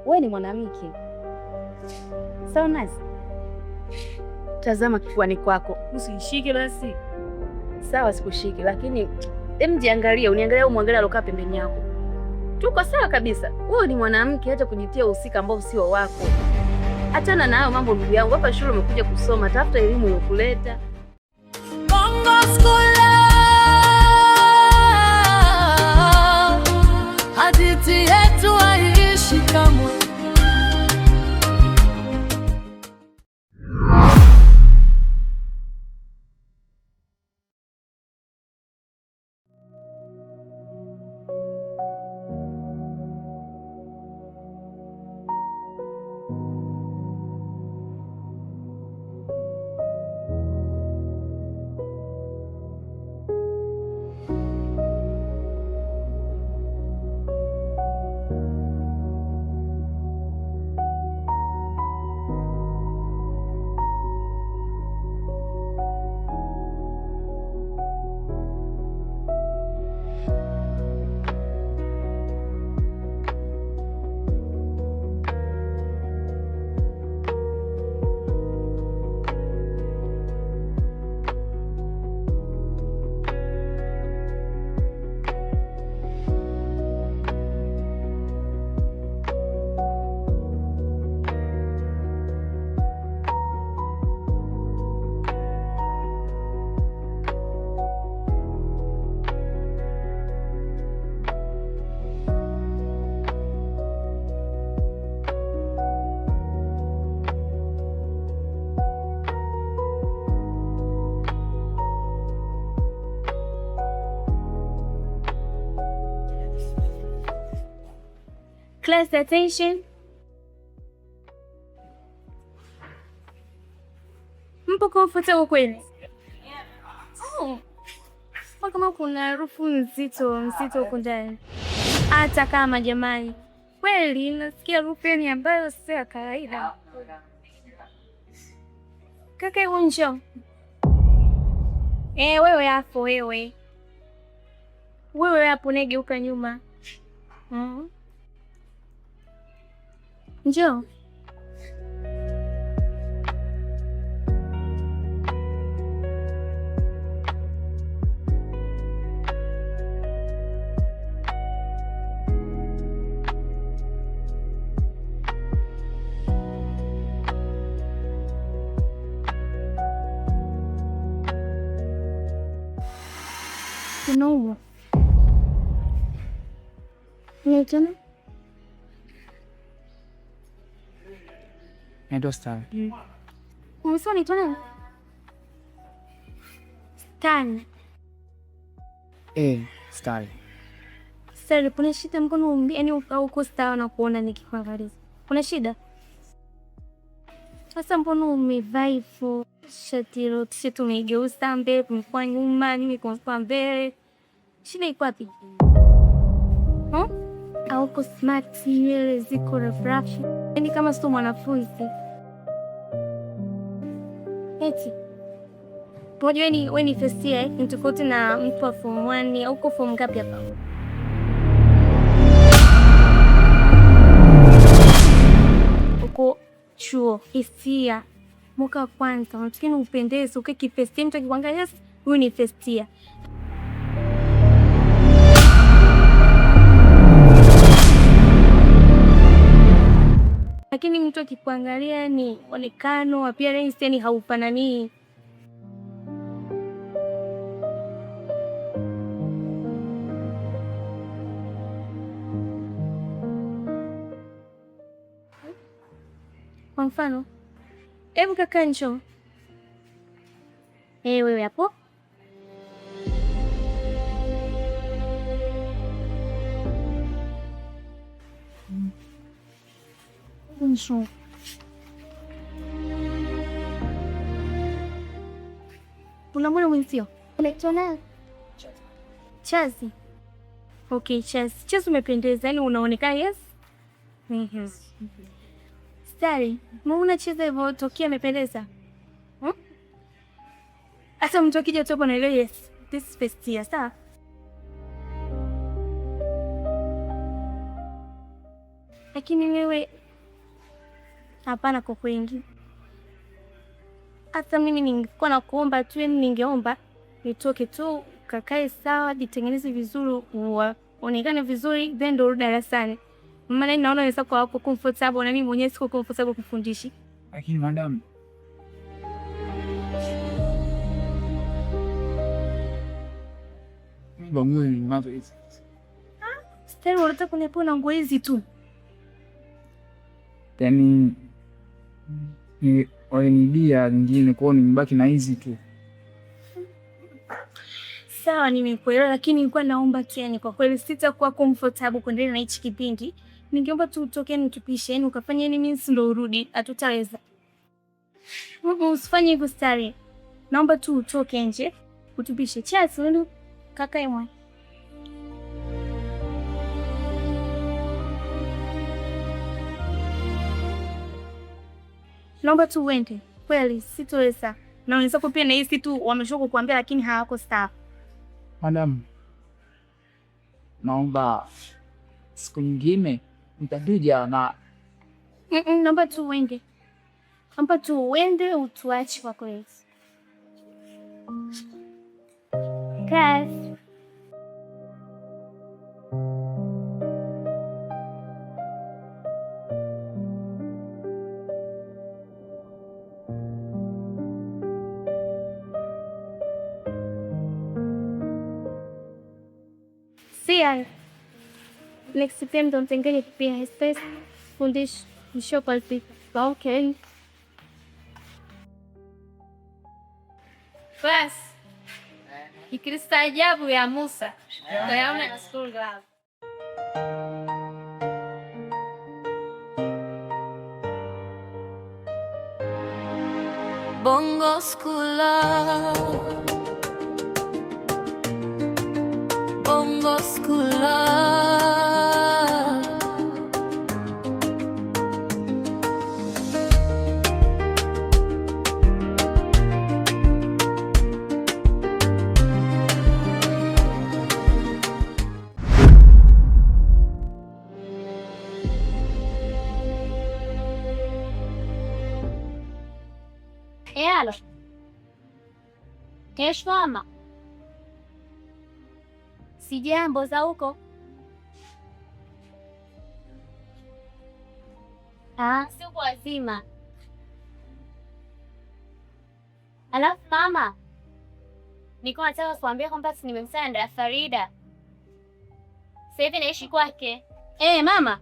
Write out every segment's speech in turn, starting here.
Wewe ni mwanamke. Sawa Nazi? Tazama kifuani kwako. Usishike basi. Sawa, sikushiki, lakini hem, jiangalie, uniangalie au muangalie alokaa pembeni yako. Tuko sawa kabisa. Wewe ni mwanamke, acha kujitia uhusika ambao sio wako. Achana na hayo mambo ndugu yangu. Hapa shule umekuja kusoma, tafuta elimu iliyokuleta. Bongo School, hadithi yetu haiishi kamwe. Class attention. Mpo comfortable kweli? Oh. Kama kuna harufu nzito nzito huko ndani. Hata kama jamani, kweli nasikia harufu yani ambayo sio ya kawaida. Kaka, hebu njoo. Eh, wewe hapo wewe. Wewe hapo unageuka nyuma. Njoo. Unaumwa? Unaitwa nani? Naitwa Stan. Umesema unaitwa nani? Stan. Eh, Stan. Sasa kuna shida mkono, yaani uko sawa na kuona nikikuangalia. Kuna shida? Sasa mbona umevaa hivyo? Shati hilo t-shirt umeigeuza mbele, kumekuwa nyuma, nini kumekuwa mbele. Shida iko wapi? Hauko smart, nywele ziko rafu. Yaani kama sio mwanafunzi. Eti. Unajua wewe ni first year, ni tofauti na mtu wa form 1 au uko form ngapi hapa? Uko chuo, hisia mwaka wa kwanza, unatakiwa upendeze, ukae kifirst year, mtu akikuangalia huyu ni first year. Lakini mtu akikuangalia ni onekano, appearance, yani haufanani. Kwa mfano, hebu kaka njoo. Eh, wewe hapo. Njoo. Unamwona mwenzio? Unaitwa nani? Chazi. Okay, Chazi. Chazi umependeza, yani unaonekana yes. Stari, mbona unacheza hivyo tokea amependeza? Hata mtu akija tu hapo anaelewa yes, this is first year, sawa? Lakini wewe Hapana, kwa kweli. Hata mimi ningekuwa na kuomba tu, yani ningeomba nitoke tu, kakae sawa, jitengeneze vizuri, uonekane vizuri, then ndo urudi darasani. Maana naona wenzako hawako comfortable na mimi mwenyewe siko comfortable kufundisha. Lakini madam, mimi hizi. Stari, unataka kuniambia una nguo hizi tu? Yaani ni waliniibia nyingine, kwa hiyo nimebaki na hizi tu. Sawa, nimekuelewa, lakini nilikuwa naomba tu, yani kwa kweli sitakuwa comfortable kuendelea na hichi kipindi. Ningeomba tu utoke, nitupishe, yani ukafanya nini, mimi ndo urudi, hatutaweza. Usifanye hivyo Stari, naomba tu utoke nje utupishe chasi, uende kakae mwa. Naomba tu uende, kweli sitoweza. Na wenzako pia nahisi tu wameshoka kukuambia, lakini hawako sawa. Madam, naomba siku nyingine nitakuja na Naomba tu uende, naomba tu uende utuache kwa kweli. Kazi. See ya. Next time don't think it be space fundish nishokalpi. Okay. Basi ikistaajabu ya Musa utayaona na school love. Bongo School Love. Bongo School Love. Halo. Kesho ama? Sijambo za huko? Ah, si uko wazima. Alafu mama, nilikuwa nataka kuambia kwamba si nimemsana dada Farida. Sasa hivi naishi kwake. Eh, mama.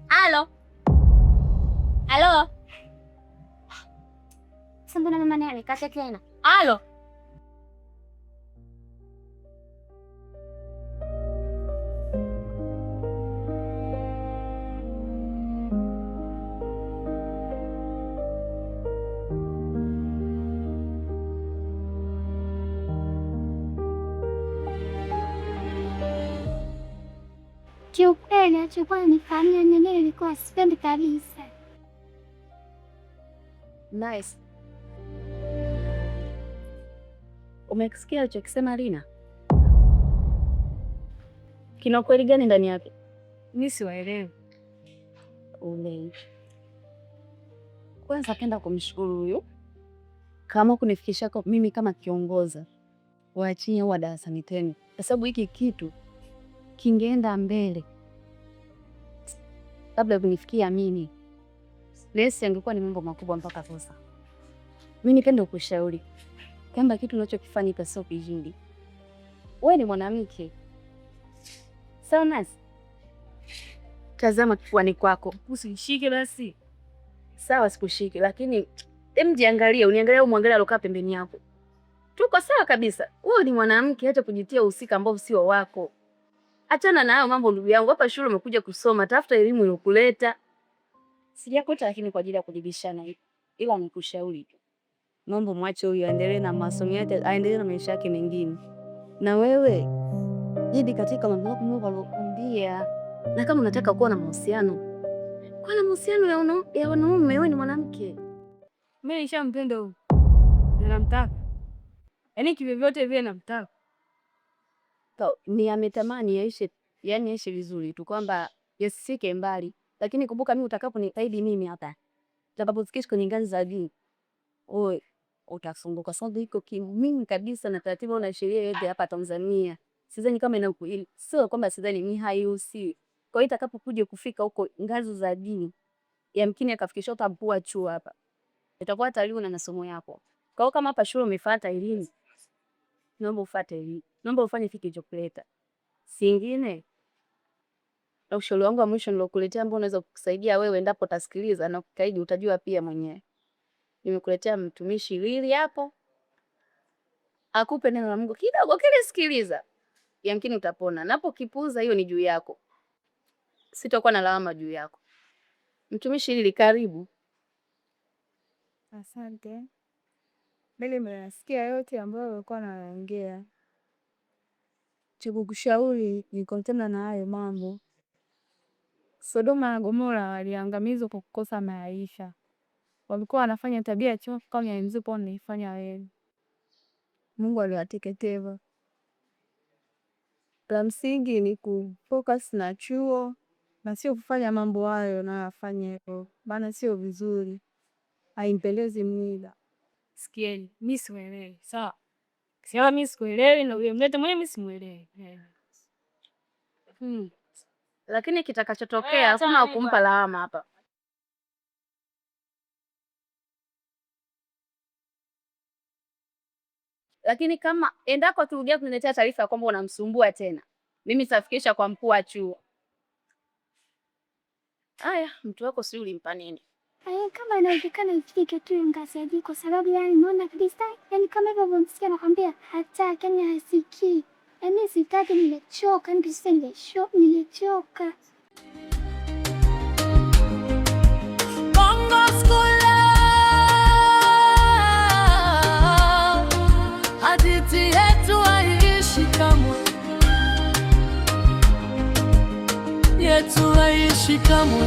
Halo. Halo. Sasa mbona mama naye amekata tena? Halo. Kiukweli alichokuwa ananifanyia mimi nilikuwa sipendi kabisa. Nice. Umesikia alichokisema Lina? Kina ukweli gani ndani yake? Mimi siwaelewi. Ule. Kwanza penda kumshukuru huyu kama kunifikisha kwa mimi kama kiongoza waachie wa darasani tena, kwa sababu hiki kitu kingeenda mbele labda kunifikia mimi lesi, angekuwa ni mambo makubwa mpaka sasa. Mimi nipende kukushauri kwamba kitu unachokifanya sio kizuri. Wewe ni mwanamke sawa, nasi tazama kifuani kwako. Usinishike basi. Sawa, sikushiki, lakini hem, jiangalie, uniangalie au muangalie alokaa pembeni yako. Tuko sawa kabisa. Wewe ni mwanamke, acha kujitia uhusika ambao sio wako. Achana na hayo mambo ndugu yangu. Hapa shule umekuja kusoma, tafuta elimu iliyokuleta. Sijakuta lakini kwa ajili ya kujibishana hivi, ila nikushauri tu, naomba mwache huyu aendelee na masomo yake, aendelee na maisha yake mengine, na wewe jidi katika mambo yako Mungu alokuambia. Na kama unataka kuwa na mahusiano, kuwa na mahusiano ya wanaume. Wewe ni mwanamke. Mimi nishampenda huyu na namtaka, yaani kivyovyote vile namtaka. Ni ametamani yaishe, yani yaishe vizuri tu, kwamba yasifike mbali. Lakini kumbuka mimi utakaponikaidi mimi hapa, utakapofikisha kwenye ngazi za juu, wewe utasumbuka. Sababu iko kinyume kabisa na taratibu na sheria yote hapa Tanzania. Sidhani kama ina, sio kwamba sidhani, ni hairuhusiwi. Kwa hiyo itakapokuja kufika huko ngazi za juu, yamkini akafikisha hata mkuu wa chuo hapa, itakuwa tayari una masomo yako. Kwa hiyo kama hapa shule umefuata elimu, naomba ufuate elimu, naomba ufanye kitu kilichokuleta. Singine na ushauri wangu wa mwisho nilokuletea ambao unaweza kukusaidia wewe endapo utasikiliza na kukaidi, utajua pia mwenyewe. Nimekuletea mtumishi Lili hapo akupe neno la Mungu kidogo, kile sikiliza, yamkini utapona. Napo kipuuza, hiyo ni juu yako, sitakuwa na lawama juu yako. Mtumishi Lili, karibu. Asante. Mimi nimeyasikia yote ambayo walikuwa wanaongea. Cha kukushauri ni kuachana na hayo mambo. Sodoma na Gomora waliangamizwa kwa kukosa maarifa. Walikuwa wanafanya tabia chafu kama ya mzipo wanaifanya wewe. Mungu aliwateketeza. La msingi ni kufocus na chuo na sio kufanya mambo hayo unayoyafanya leo, maana sio vizuri, haimpendezi Mungu. Sikieni, mi simuelewi. Sawa, sema mi sikuelewi na huyo mlete mwenyewe mi simuelewi. Lakini kitakachotokea hakuna kumpa lawama hapa. Lakini kama endako akirudia kuniletea taarifa ya kwamba unamsumbua tena, mimi nitafikisha kwa mkuu wa chuo. Aya, mtu wako si ulimpa nini? Aya, kama inawezekana ifike tu ngazi ya juu, kwa sababu yani naona kabisa, yani kama hivyo msikia nakwambia hataki, yani hasikii. Yaani sitaki, nimechoka, yani kabisa nimechoka. Bongo School Love, hadithi yetu haiishi kamwe, yetu haiishi kamwe,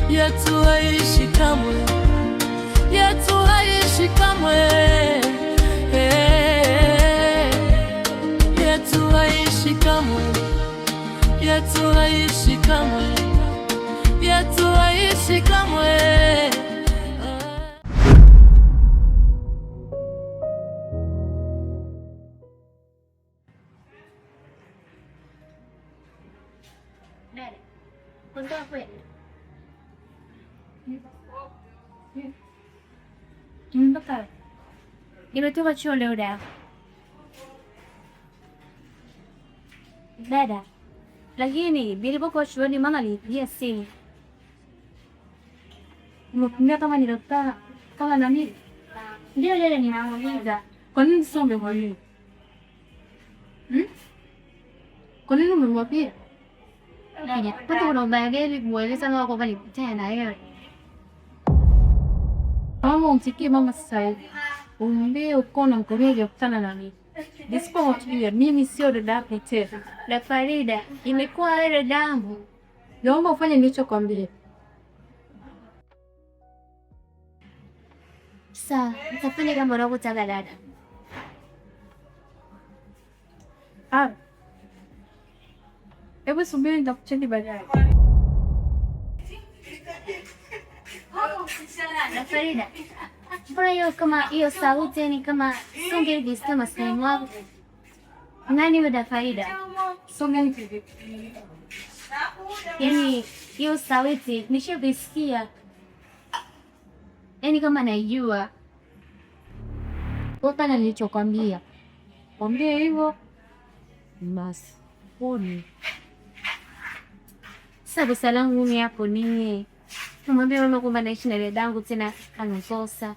yetu haiishi kamwe, yetu haiishi kamwe, yetu haiishi kamwe, yetu haiishi kamwe, yetu haiishi kamwe. Dada, ondoa kweli. Nimetoka. Nimetoka chuo leo dada. Dada, lakini nilipokuwa chuoni mama alinipigia simu. Umekumbuka kama nilikutana kama nani? Ndio dada, ninamuuliza. Kwa nini sasa umemwambia? Kwa nini umemwambia? Dada, kwanza kuna ubaya gani kumweleza mama kwamba nilikutana na wewe? Mama, umfikie mama sasa hivi. Umwambie uko na mkono kukutana na mimi. Nisipomwambia mimi sio dada yako tena. Da Farida, imekuwa wewe dadangu. Naomba ufanye nilichokwambia. Sawa, nitafanya kama unavyotaka dada. Ah. Hebu subiri nitakucheki baadaye. Da Farida, mbona hiyo kama hiyo sauti yani kama sungejisikia masikioni mwako? Nani huyo da Farida? Songa kivipi? Yaani hiyo sauti nishakuisikia, yaani kama naijua. Fanya nilichokwambia. Mwambie hivyo basi. Poni. Sasa kosa langu mimi hapo nini? Namwambia mama kwamba naishi na dadangu tena anakosa.